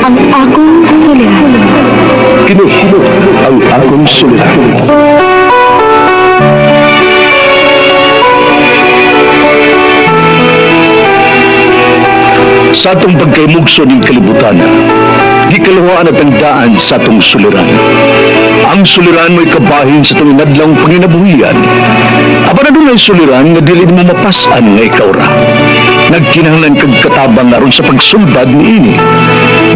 Ang akong suliran. Kini ang akong suliran. Sa atong pagkaymugso ning kalibutan, gikaluhaan at ang daan sa atong suliran. Ang suliran mo'y kabahin sa itong inadlang panginabuhian. Apan adunay suliran nga dili mo mapas-an nga ikaw ra. Nagkinahanglan kag katabang aron sa pagsulbad niini.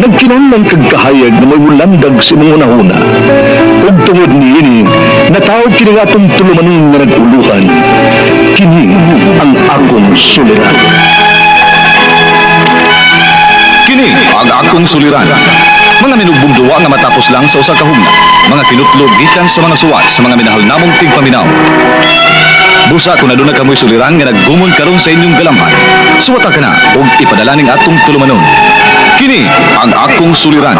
Nagkinahanglan kag kahayag na may mulandag sa imong hunahuna. Ug tungod niini, natawag kini nga atong tulumanon nga nag-uluhan. Kini ang akong suliran. Kini ang akong suliran. Mga minugbong duwa nga matapos lang sa usa ka hugna. Mga kinutlog gikan sa mga suwat sa mga minahal namong tigpaminaw. Busa kung aduna kamoy suliran nga naggumon karon sa inyong galamhan. Suwata ka na ug ipadala ning atong tulumanon. Kini ang akong suliran.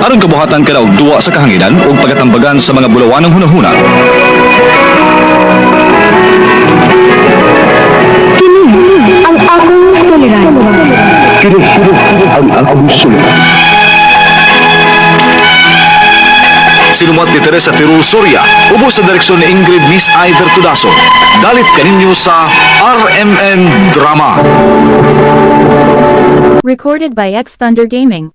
Aron kabuhatan ka na og duwa sa kahanginan ug pagatambagan sa mga bulawanong hunahuna. Kini ang akong suliran. Kini ang akong suliran. Sinumuat ni Teresa Tirul Soria, ubos sa direksyon ni Ingrid Miss Iver Tudaso. Dalit kaninyo sa RMN Drama. Recorded by X Thunder Gaming.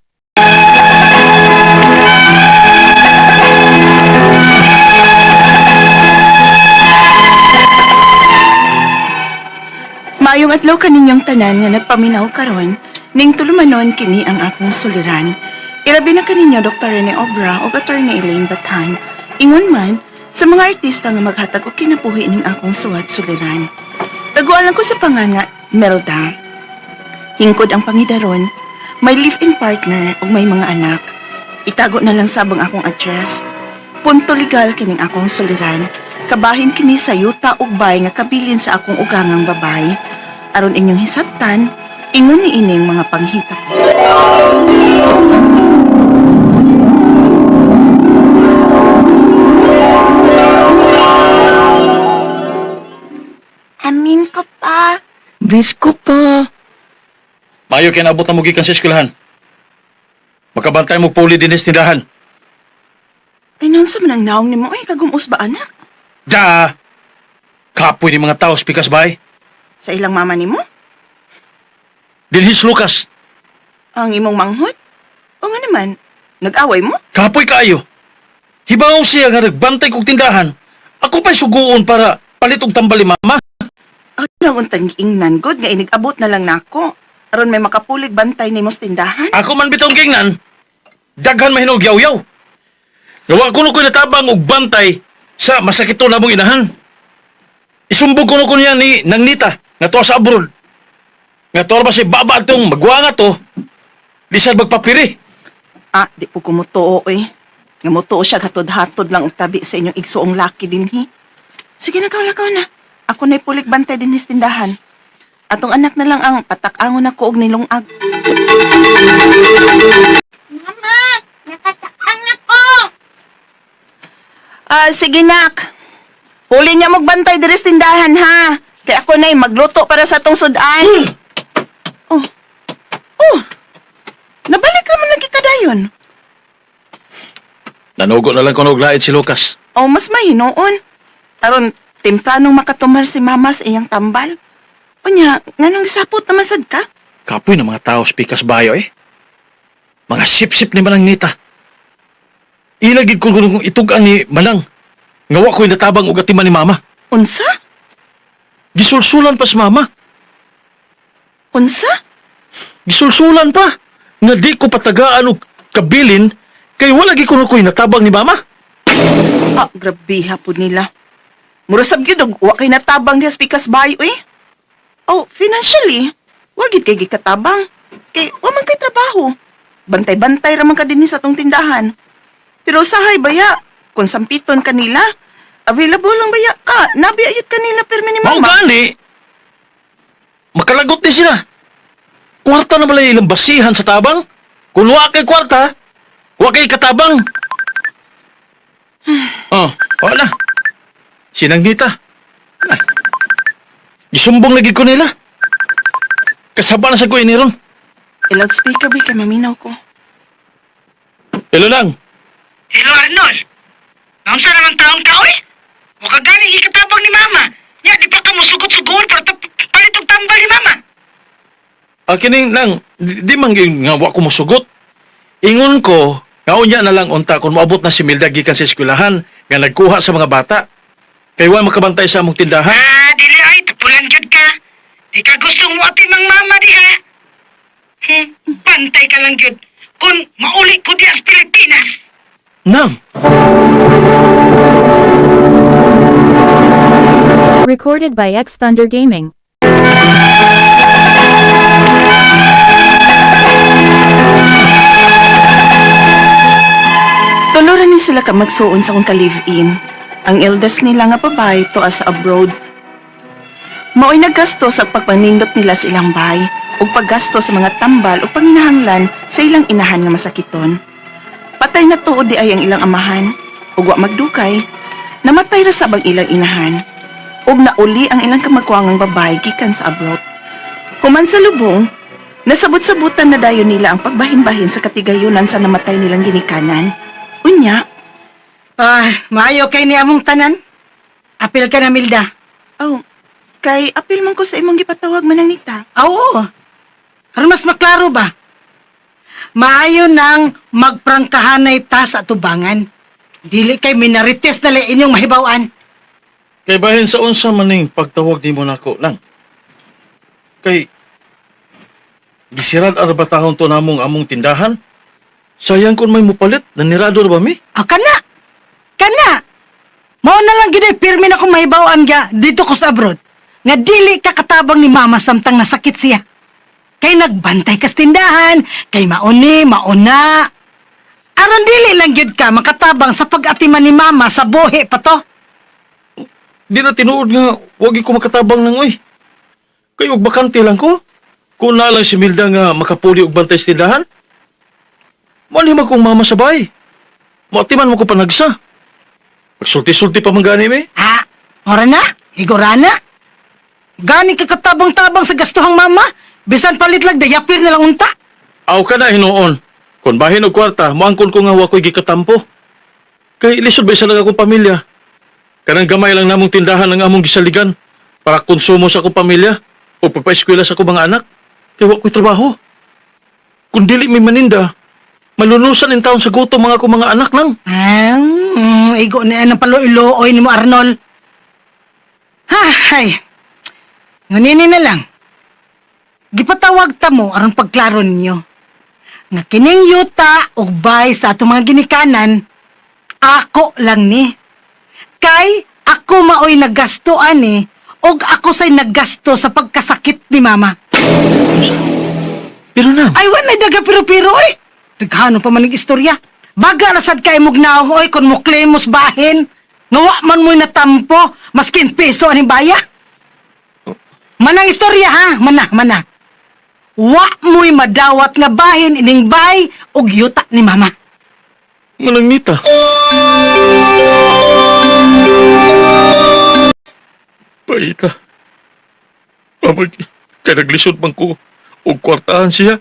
Maayong adlaw kaninyong tanan nga nagpaminaw karon ning tulumanon kini ang akong suliran. Irabi na kaninyo Dr. Rene Obra ug Attorney Elaine Bathan. Ingon man sa mga artista nga maghatag og kinabuhi ning akong suwat suliran. Taguan lang ko sa pangan nga Melda. Hingkod ang pangidaron, may live-in partner ug may mga anak. Itago na lang sabang akong address. Punto legal kining akong suliran. Kabahin kini sa yuta ug bay nga kabilin sa akong ugangang babay. Aron inyong hisabtan, ingon ni ining mga panghita po. Amin ko pa. Bless ko pa. Mayo kay naabot na mo gikan sa eskwelahan. Makabantay mo puli din sa tindahan. Ay, noon sa manang naong nimo ay kagumos ba anak? Da! Kapoy ni mga tao, spikas bay. Sa ilang mama nimo? Dinhis Lucas, Ang imong manghod? O nga naman, nag-away mo? kapoy kaayo. Hibaw siya nga nagbantay kog tindahan. Ako pa'y suguon para palit og tambal ni mama. Ano ang untang giingnan god nga inigabot na lang nako. Aron may makapulig bantay nimo sa tindahan. Ako man bitong gingnan, daghan mahinog yaw-yaw. Gawa ko ko'y natabang og bantay sa masakito na mong inahan. Isumbog ko ko niya ni Nang Nita, nga tuwa sa abroad. Nga tuwa ba si baba atong magwa nga to, bisan magpapiri. Ah, di po kumutuo eh. Nga mutuo siya hatod-hatod lang og tabi sa inyong igsuong laki dinhi. Sige na, lakaw na. Ako na'y pulig bantay dinhi sa tindahan. Atong anak na lang ang patak-angon ako og nilungag. Mama, nakataang ako! Ah, sige nak. Huli niya magbantay diri sa tindahan ha. Kay ako na'y magluto para sa atong sudan. Oh. Oh. Nabalik naman lagi kadayon. Nanugo na lang ko og lait si Lucas. O mas mahinoon. Aron tempranong makatumar si mama sa iyang tambal. Unya, nganong gisapot naman sad ka? Kapoy ng mga tao spikas bayo eh. Mga sip-sip ni Manang Nita. Ilagid ko kung itug-an ni Manang. Nga wa ko'y natabang og atiman ni Mama. Unsa? Gisulsulan pa si Mama. Unsa? Gisulsulan pa. Nga di ko patagaan og kabilin kay wala gi kuno ko'y natabang ni Mama. Ah, grabe hapon nila. Mura sab gyud og wa kay natabang diha sa pikas bayo eh. Oh, financially, wa gyud kay gikatabang. Kay wa man kay trabaho. Bantay-bantay ra man ka dinhi sa atong tindahan. Pero usahay baya, kung sampiton kanila, available lang baya ka. Nabi ayot kanila pirmi ni Mao mama. gani. Makalagot ni sila. Kwarta na pala ilang basihan sa tabang. Kung wa kay kwarta, wa kay katabang. Oh, wala. Sinangnita. Ah. Gisumbong lagi ko nila. Kasaba na sa ko iniron. I-loudspeaker ba kay maminaw ko. Hello lang. Hello, Arnold. Naunsa naman taon ka, oy? Wa ka gani ikatabang ni Mama. Nya, di pa ka musugot-sugon para palit og tambal ni Mama. Kining lang, di man gyud nga wa ko mosugot. Ingon ko, nga unya na lang unta kung moabot na si Milda gikan sa eskwelahan nga nagkuha sa mga bata. Kay wa makabantay sa among tindahan. Ah, dili ay, tapulan gyud ka. Di ka gustong muati mang mama diha. Bantay ka lang gyud. Kung mauli ko diha sa Pilipinas. Nang, Recorded by X Thunder Gaming. Tuluran ni sila ka magsuon sa kong ka-live-in. Ang eldest nila nga babae to sa abroad. Mao'y naggasto sa pagpanindot nila sa ilang bahay ug paggasto sa mga tambal o panginahanglan sa ilang inahan nga masakiton. Patay na tuod di ay ang ilang amahan ug wa magdukay. Namatay ra sab ang ilang inahan ug nauli ang ilang kamagwangang babae gikan sa abroad. Human sa lubong, nasabot-sabutan na dayon nila ang pagbahin-bahin sa katigayunan sa namatay nilang ginikanan. Unya, Ah, maayo kay ni among tanan. Apil ka na, Milda. oh, kay apil man ko sa imong gipatawag manang nita. Ah, oo. Aron mas maklaro ba? Maayo nang magprangkahanay ta sa atubangan. Dili kay minarites na lang inyong mahibawan. kay bahin sa unsa maning pagtawag nimo nako nang. Kay gisirad ara ba tahon to namong among tindahan? Sayang kung may mupalit, nanirado ra ba mi? Ah, kana! Kana! Mao na lang gid ay pirmi na kong mahibawan ga dito ko sa abroad. Nga dili ka katabang ni mama samtang nasakit siya. Kay nagbantay kas tindahan, kay mauni, mauna. Aron dili lang gyud ka makatabang sa pag-atiman ni mama sa buhi pa to. Di na tinuod nga wagi ko makatabang nang oy. Kay og bakante lang ko. Kung na lang si Milda nga makapuli og bantay sa tindahan. Mali man kong mama sabay. Moatiman mo ko panagsa. Pagsulti-sulti pa man gani mi. Ha? Ora na? Igora na? Gani ka katabang-tabang sa gastuhang mama? Bisan palit lang, dayapir na lang unta. Aw ka na hinuon. Kung bahin og kwarta, moangkon ko nga wa ko'y gikatampo. Kay lisod ba isa lang akong pamilya? Kanang gamay lang namong tindahan ang among gisaligan para konsumo sa akong pamilya o pagpaeskwela sa akong mga anak. Kay wa ko'y trabaho. Kung dili may maninda, malunusan in taon sa gutom mga akong mga anak nang. Ah, igo na ang paluiluoy ni mo, Arnold. Ha, hay. Ngunini na lang. Gipatawag ta mo aron pagklaro ninyo. Nga kining yuta ug bay sa atong mga ginikanan, ako lang ni. Kay ako maoy naggasto ani ug ako say naggasto sa pagkasakit ni mama. Pero na, Ay, wala daga pero-pero, oy. Naghano pa man ang istorya. Baga na sad kay mog naong, oy, kung mo claim mos bahin. Ngawa man mo'y natampo, maskin piso aning baya. Manang istorya, ha? Mana, mana. Wa mo'y madawat nga bahin ining bay ug yuta ni mama. Manang Nita. Paita. Pamag, kaya naglisod man ko og kwartahan siya.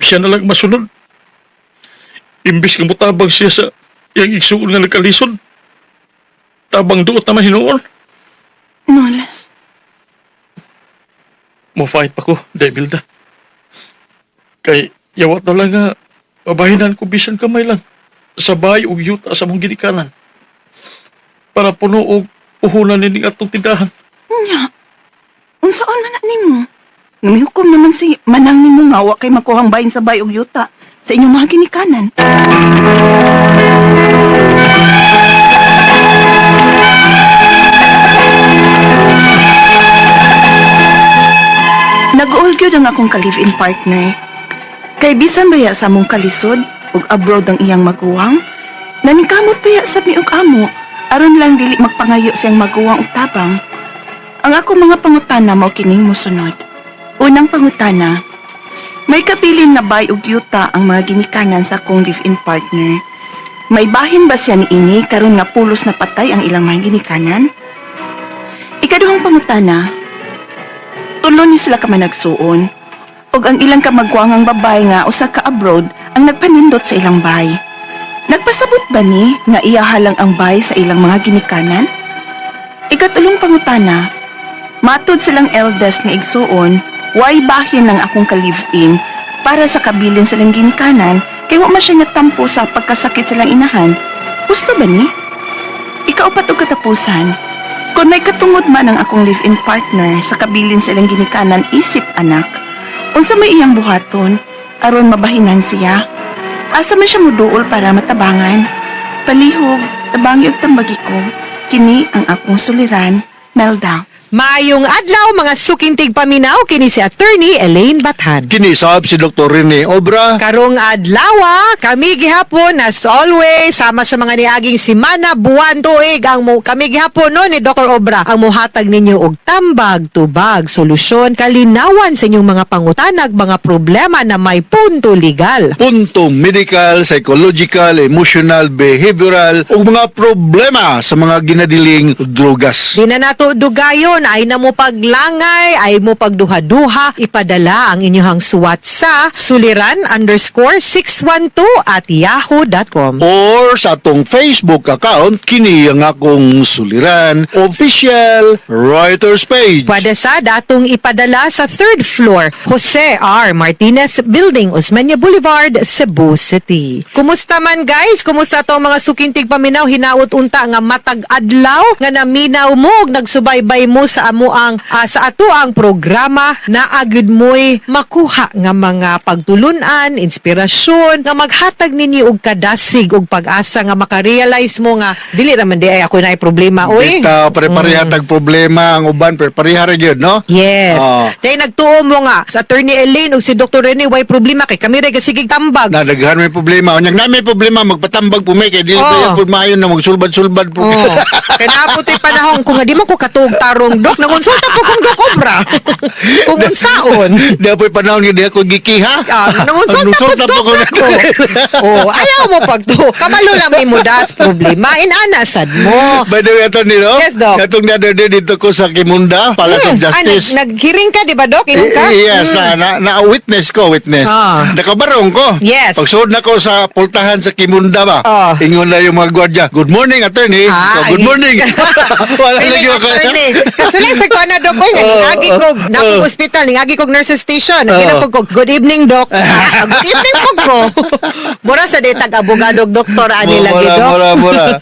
Siya na lang masunod. Imbis nga mutabang siya sa iyang igsuon nga nagkalisod. Tabang duot naman hinuon. Nol, Mo-fight pa ko, Debilda. Kay yawat na lang nga, mabahinan ko bisan kamay lang. Sa bahay ug yuta sa mong ginikanan. Para puno og puhunan nining atong tindahan. unya, unsaon man na nimo? Ngumihukom naman si manang nimo nga wa kay makuhang bahin sa bay ug yuta sa inyong mga ginikanan. Nag-uol gyud ang akong ka-live-in partner. Kay bisan baya sa among kalisod ug abroad ang iyang maguwang, naningkamot baya sa mi og amo aron lang dili magpangayo siyang maguwang og tabang. Ang akong mga pangutana mao kining mosunod. Unang pangutana, may kabilin na bay ug yuta ang mga ginikanan sa akong live-in partner. May bahin ba siya niini karon nga pulos na patay ang ilang mga ginikanan? Ikaduhang pangutana, tulo ni sila ka managsuon ug ang ilang kamagwangang babae nga usa ka abroad ang nagpanindot sa ilang bay. Nagpasabot ba ni nga iyaha lang ang bay sa ilang mga ginikanan? Ikatulong pangutana, matud silang eldest nga igsuon, way bahin ng akong ka-live-in para sa kabilin silang ginikanan kay wa man siya natampo sa pagkasakit silang inahan. Gusto ba ni? Ikaupat og katapusan, kung may katungod man ang akong live-in partner sa kabilin silang ginikanan isip anak, unsa may iyang buhaton aron mabahinan siya? Asa man siya muduol para matabangan? Palihog, tabangi og tambagi ko. Kini ang akong suliran, Melda. Maayong adlaw mga suking tigpaminaw, kini si Attorney Elaine Bathan. Kinisab si Dr. Rene Obra. Karong adlaw, kami gihapon as always sama sa mga niaging semana, buwan, tuig ang mo, kami gihapon no ni Dr. Obra ang mohatag ninyo og tambag, tubag, solusyon, kalinawan sa inyong mga pangutanag, mga problema na may punto legal. Punto medical, psychological, emotional, behavioral ug mga problema sa mga ginadiling drogas. Di na nato dugayon, ay na mo paglangay, ay mo pagduha-duha, ipadala ang inyong suwat sa suliran_612@yahoo.com. Or sa atong Facebook account, kini ang akong suliran official writers page. Pwede sa datong ipadala sa third floor, Jose R. Martinez Building, Osmeña Boulevard, Cebu City. Kumusta man, guys? Kumusta to mga suking tigpaminaw? Hinaut unta nga matag adlaw nga naminaw mo ug nagsubaybay mo sa amuang sa ato ang programa na agud mo'y makuha nga mga pagtulunan, inspirasyon nga maghatag ninyo og kadasig og pag-asa nga makarealize mo nga dili raman di ay ako na problema oy. Bitaw, pare-pareha tag problema ang uban, pare-pareha ra gyud, no? Yes. Oh. Dahil nagtuo mo nga sa Attorney Elaine ug si Dr. Rene way problema kay kami ra gasigig tambag. Na daghan may problema. Unyag na may problema magpatambag po may kay dili oh. Po maayo na magsulbad-sulbad po. Oh. Kay naabot ay panahon kung nga di man ko katuog tarong dok, nangonsulta po kong Dok Obra. Kung unsaon. Di po panahon nga di ako gikiha. Ah, nangonsulta po Nangonsulta dok ko. ako. Oh, ayaw mo pagto. Kabalo lang may mo das problema. Inana sad mo. By the way, Atty. No? Yes, Doc. Katong the other day dito ko sa Kimunda, Palace of Ah, Justice. nag-hearing ka, di ba, Dok? Ingon ka? Yes, na witness ko, witness. Ah. Nakabarong ko. Yes. Pagsuod na ko sa pultahan sa Kimunda ba. Ah. Ingon na yung mga gwardiya, "Good morning, attorney." Ah, So, "Good morning." Wala Feeling lagi ako. attorney. Kasulay sa ko na, Dok. Oy, ningagi ko, nakong ospital, ningagi kog nurses station. Nagina po ko, "Good evening, Dok." Ah, good evening po ko. Mura sa ditag abogado, doktor, ani lagi, Mura, Dok. mura, mura.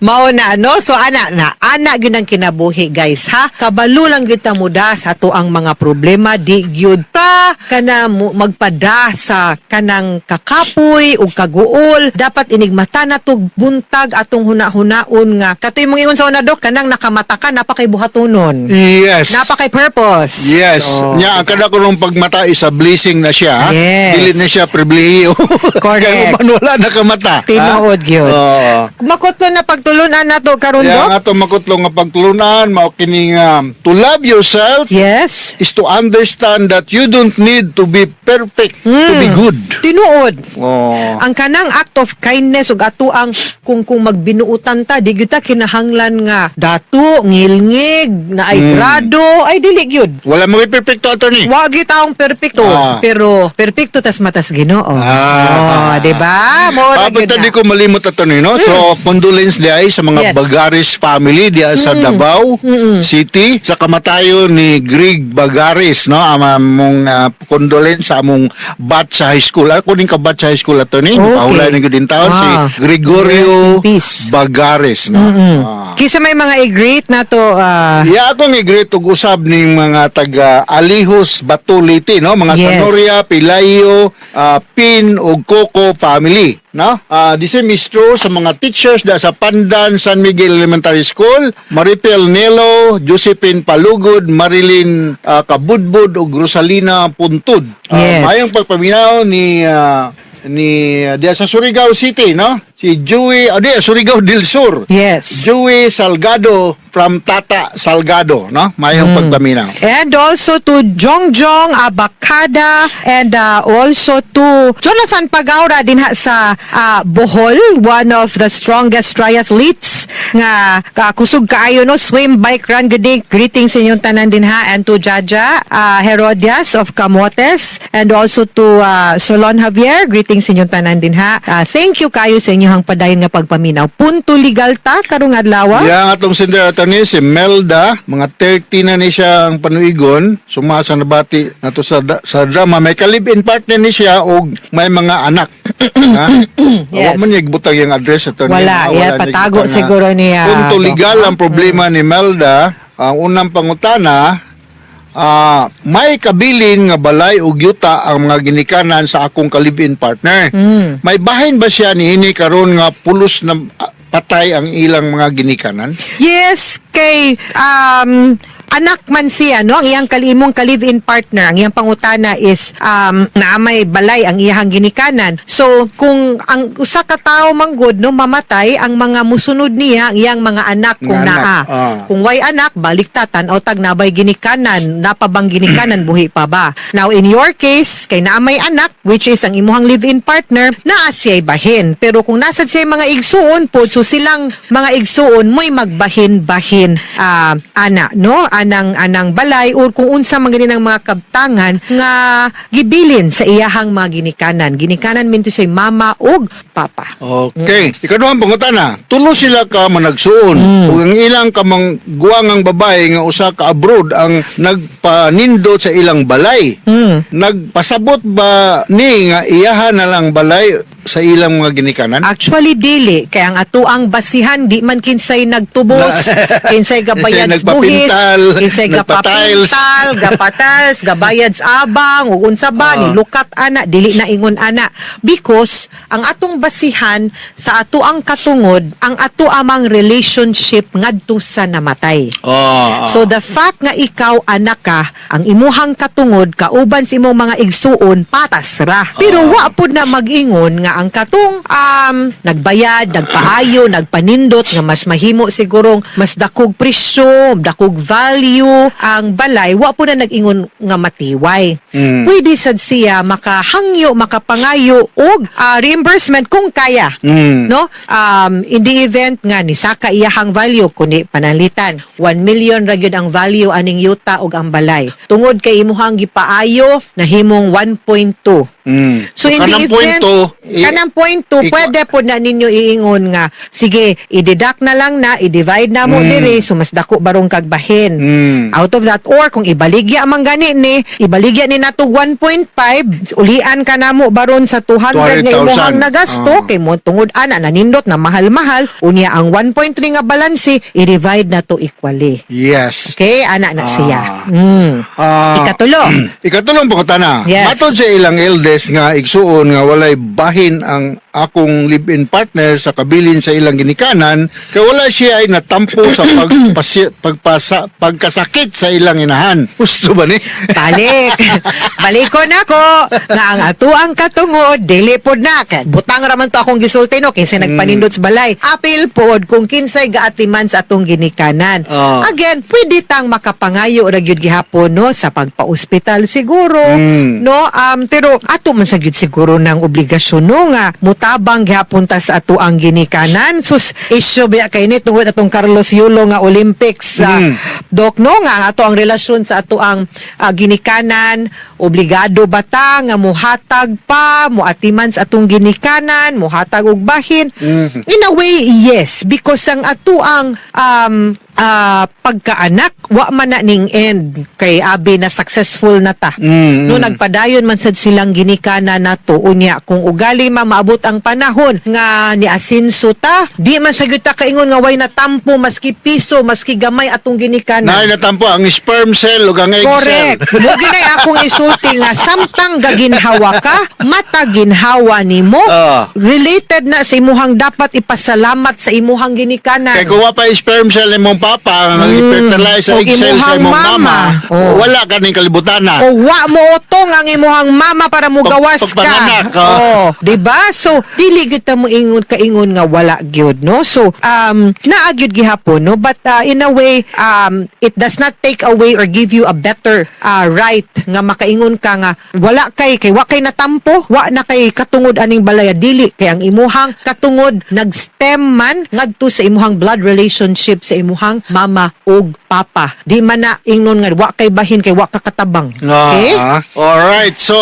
Mao na, no? So, ana na. Ana gyud ang kinabuhi, guys, ha? Kabalo lang gyud ta muda sa ato ang mga problema. Di gyud ta kana mo, magpada sa kanang kakapoy ug kaguol. Dapat inigmata na to buntag atong huna-hunaon nga. Katoy mong ingon sa una, Dok, kanang nakamata ka, napakay buhatonon. Yes. Napakay purpose. Yes. So, Nya ang kada ko nung pagmata is a blessing na siya. Ha? Yes. Dili na siya pribilehiyo. Correct. Kaya uban wala nakamata. Ha? Tinuod gyud. Oo. Makutlo na pagtulunan nato karon, Kaya Dok? nga itong makutlo nga pagtulunan, mao kining to love yourself is to understand that you don't need to be perfect to be good. Tinuod. Oh. Ang kanang act of kindness ug ato ang kung magbinuutan ta di gyud ta kinahanglan nga dato ngilngig na ay grado ay dili gyud. Wala mo perfecto, attorney. Wa gyud taong perpekto pero perpekto tas matas Ginoo. Ah. Oh, di ba? Mo ra gyud Punta na. di ko malimot, attorney, no? So, condolence di ay sa mga Bagaris family di ay sa Davao City sa kamatayon ni Greg Bagaris, no? Ang among condolence sa among batch sa high school. Ako ning kabatch sa high school, attorney. Okay. Pahulay ni din taon si Gregorio Rest in peace. Bagaris, no? Ah. Kisa may mga i-greet na to Yeah, akong i-greet og usab ning mga taga Alihos Batuliti, no? Mga Sanoria, Pilayo, Pin ug Coco family, no? The same is true sa mga teachers da sa Pandan San Miguel Elementary School, Maripel Nelo, Josephine Palugod, Marilyn Kabudbud ug Rosalina Puntud. Maayong pagpaminaw ni diya sa Surigao City, no? Si Joey, adi, Surigao del Sur. Yes. Joey Salgado from Tata Salgado, no? Mayong pagpaminaw. And also to Jongjong Abacada and also to Jonathan Pagaura dinha sa Bohol, one of the strongest triathletes nga kusog kaayo, no, swim, bike, run. Good day. Greetings sa inyong tanan dinha and to Jaja Herodias of Camotes and also to Solon Javier. Greetings sa inyong tanan dinha. Thank you kayo sa inyong padayon nga pagpaminaw. Punto legal ta karong adlaw. Yang atong sender, attorney, si Melda, mga 30 na ni siya ang panuigon, sumasa nabati nato sa drama, may ka-live-in partner ni siya og may mga anak. Ha? Yes. Wa man niya gbutang yung address, attorney. Wala, Ha? yeah, Niya patago gbutang, ha? siguro niya, Punto Doc. legal ang problema ni Melda, ang unang pangutana, may kabilin nga balay ug yuta ang mga ginikanan sa akong ka-live-in partner. May bahin ba siya niini karon nga pulos na patay ang ilang mga ginikanan? Yes, kay anak man siya, no? Ang iyang kalimong ka-live-in partner, ang iyang pangutana is naa may balay ang iyang ginikanan. So, kung ang usa ka tawo manggod, no, mamatay, ang mga musunod niya ang iyang mga anak kung Mga anak, naa. Kung way anak, balik ta tan-aw tag nabay ginikanan, napabang ginikanan buhi pa ba? Now in your case, kay naa may anak, which is ang imuhang live-in partner, naa siya'y bahin. Pero kung nasa siya'y mga igsuon po, so silang mga igsuon mo'y magbahin-bahin ana, no? Anang balay or kung unsa man gani ng mga kabtangan nga gibilin sa iyahang mga ginikanan. Ginikanan minto siya'y mama ug papa. Okay. Ikaduhang pangutana, tulo sila ka managsuon ug ang ilang kamang guwangang babae nga usa ka abroad ang nagpanindot sa ilang balay. Nagpasabot ba ni nga iyahan na lang balay sa ilang mga ginikanan? Actually dili kay ang atuang basihan di man kinsay nagtubos, kinsay gabayad Kinsay sa buhis, nagpapintal, kinsay nagpatiles. gapapintal, gapatiles, gabayad sa abang ug unsa ba ni lukat ana dili na ingon ana because ang atong basihan sa atuang katungod ang ato amang relationship ngadto sa namatay. So the fact nga ikaw anak ka, ang imuhang katungod kauban sa imong mga igsuon patas ra. Pero wa pud na mag-ingon nga ang katong nagbayad, nagpaayo, nagpanindot nga mas mahimo sigurong mas dakog presyo, dakog value ang balay, wa pud na nag-ingon nga matiway. Pwede sad siya makahangyo, makapangayo og reimbursement kung kaya. No? In the event nga ni saka iyahang value kundi panalitan 1 million ra gyud ang value aning yuta og ang balay. Tungod kay imuhang gipaayo nahimong 1.2. So in the kanang event point two, kanang point 2 pwede po na ninyo iingon nga sige i-deduct na lang na i-divide na mo diri so mas dako barong kagbahin. Out of that or kung ibaligya man gani ni ibaligya ni natog 1.5 ulian ka namo baron sa 200 nga 200,000. imuhang nagasto kay mo tungod ana nanindot na mahal-mahal unya ang 1.3 nga balanse i-divide na to equally. Yes. Okay, ana na siya. Ikatulo. Ikatulong pangutana. Yes. Matod sa ilang eldest nga igsuon nga walay bahin ang akong live-in partner sa kabilin sa ilang ginikanan kay wala siya ay natampo sa pagkasakit sa ilang inahan. Gusto ba ni? Balik. Balikon ako nga ang atuang katungod dili pod na kay butang ra man to akong gisulti, no, kinsay nagpanindot sa balay. Apil pod kung kinsay gaatiman sa atong ginikanan. Again, pwede tang makapangayo ra gyud gihapon, no, sa pagpa-ospital siguro, no, pero ato man sa gyud siguro ng obligasyon, no, nga mutabang gihapon ta sa atuang ginikanan. Sus, issue biya kay ni tungod atong Carlos Yulo nga Olympics sa Dok, no, nga ang ato ang relasyon sa ato ang ginikanan, obligado ba ta nga muhatag pa, muatiman sa atong ginikanan, muhatag og bahin? In a way, yes, because ang ato ang pagkaanak wa man na ning end kay abi na successful na ta. No, nagpadayon man sad silang ginikanan nato unya kung ugali ma maabot ang panahon nga niasinso ta, di man sa gyud ta kaingon nga way natampo maski piso, maski gamay atong ginikanan. Naay natampo ang sperm cell ug ang egg Correct. cell. Mo ginay akong isulti nga samtang gaginhawa ka, mata ginhawa nimo, related na sa imuhang dapat ipasalamat sa imuhang ginikanan. Kay kung wa pa sperm cell imong papa nga i-fertilize sa Og egg cell sa imuhang imong mama, mama. Oh. wala ka ning kalibutan na. O wa mo oto. Gipatong ang imuhang mama para mugawas ka. Pagpanganak, ah. Oh, 'di ba? So dili gyud ta mo ingon kaingon nga wala gyud, no? So naa gyud gihapon, no? But in a way, it does not take away or give you a better right nga makaingon ka nga wala kay kay wa kay natampo, wa na kay katungod aning balaya, dili kay ang imuhang katungod nag-stem man ngadto sa imuhang blood relationship sa imuhang mama ug papa. Di man na ingnon nga wa kay bahin kay wa ka katabang. Okay? Ah, alright. So,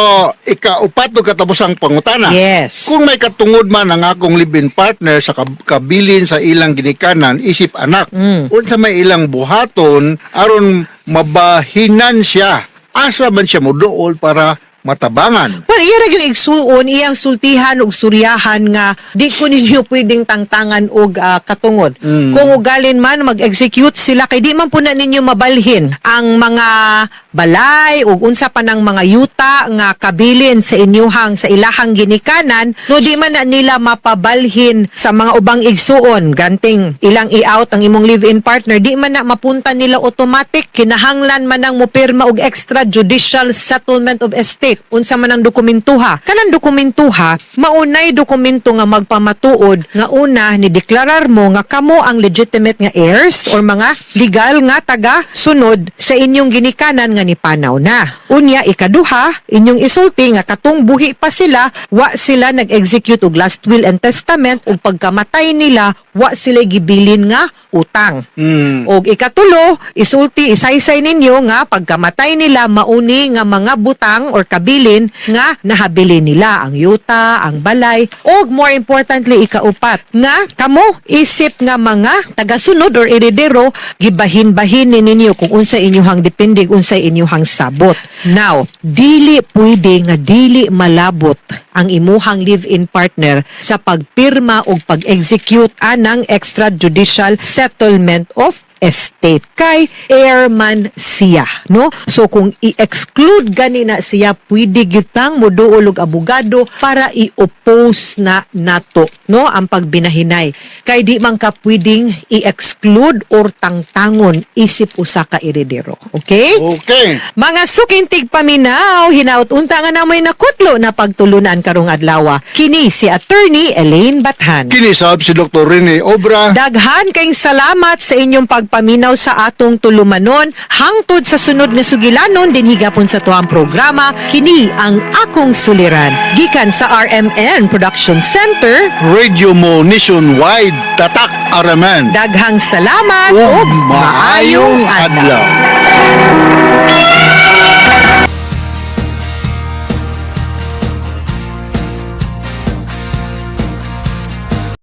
ikaupat ug katapusang pangutana. Yes. Kung may katungod man ang akong live-in partner sa kabilin sa ilang ginikanan isip anak, unsa may ilang buhaton aron mabahinan siya? Asa man siya moduol para matabangan? Well, iya ra gyud igsuon, iyang sultihan ug suryahan nga di ko ninyo pwedeng tangtangan og katungod. Kung ugalin man mag-execute sila kay di man po na ninyo mabalhin ang mga balay ug unsa pa ng mga yuta nga kabilin sa inyuhang sa ilahang ginikanan, no, di man na nila mapabalhin sa mga ubang igsuon, granting ilang i-out ang imong live-in partner, di man na mapunta nila automatic. Kinahanglan man ang mopirma og extrajudicial settlement of estate. Unsa man ang dokumentuha? Kanang dokumentuha maunay dokumento nga magpamatuod nga una ni deklarar mo nga kamo ang legitimate nga heirs or mga legal nga taga sunod sa inyong ginikanan nga nipanaw na. Unya, ikaduha, inyong isulti nga katong buhi pa sila, wa sila nag-execute og last will and testament ug pagkamatay nila wa sila gibilin nga utang. Og ikatulo, isulti, isaysay ninyo nga pagkamatay nila mauni nga mga butang or kabilin nga nahabilin nila ang yuta, ang balay, og more importantly ikaupat nga kamo isip nga mga tagasunod or eredero gibahin-bahin ni ninyo kung unsa inyuhang depende, unsay inyuhang sabot. Now, dili pwede nga dili malabot ang imuhang live-in partner sa pagpirma o pag-execute anang extrajudicial settlement of estate kay heirman siya, no? So kung i-exclude gani na siya, pwede gitang moduol og abogado para i-oppose na nato, no, ang pagbinahinay kay di man ka pwedeng i-exclude or tangtangon isip usa ka eredero. Okay? Okay. Mga suking tigpaminaw, hinaut unta nga namoy nakutlo na pagtulunan karong adlaw. Kini si Attorney Elaine Bathan. Kinisab si Dr. Rene Obra. Daghan kayong salamat sa inyong pagpaminaw sa atong tulumanon. Hangtod sa sunod nga sugilanon dinhi gapon sa tuang programa, kini ang Akong Suliran. Gikan sa RMN Production Center, Radio Mo Nationwide. Tatak RMN. Daghang salamat Ug ug maayong adlaw.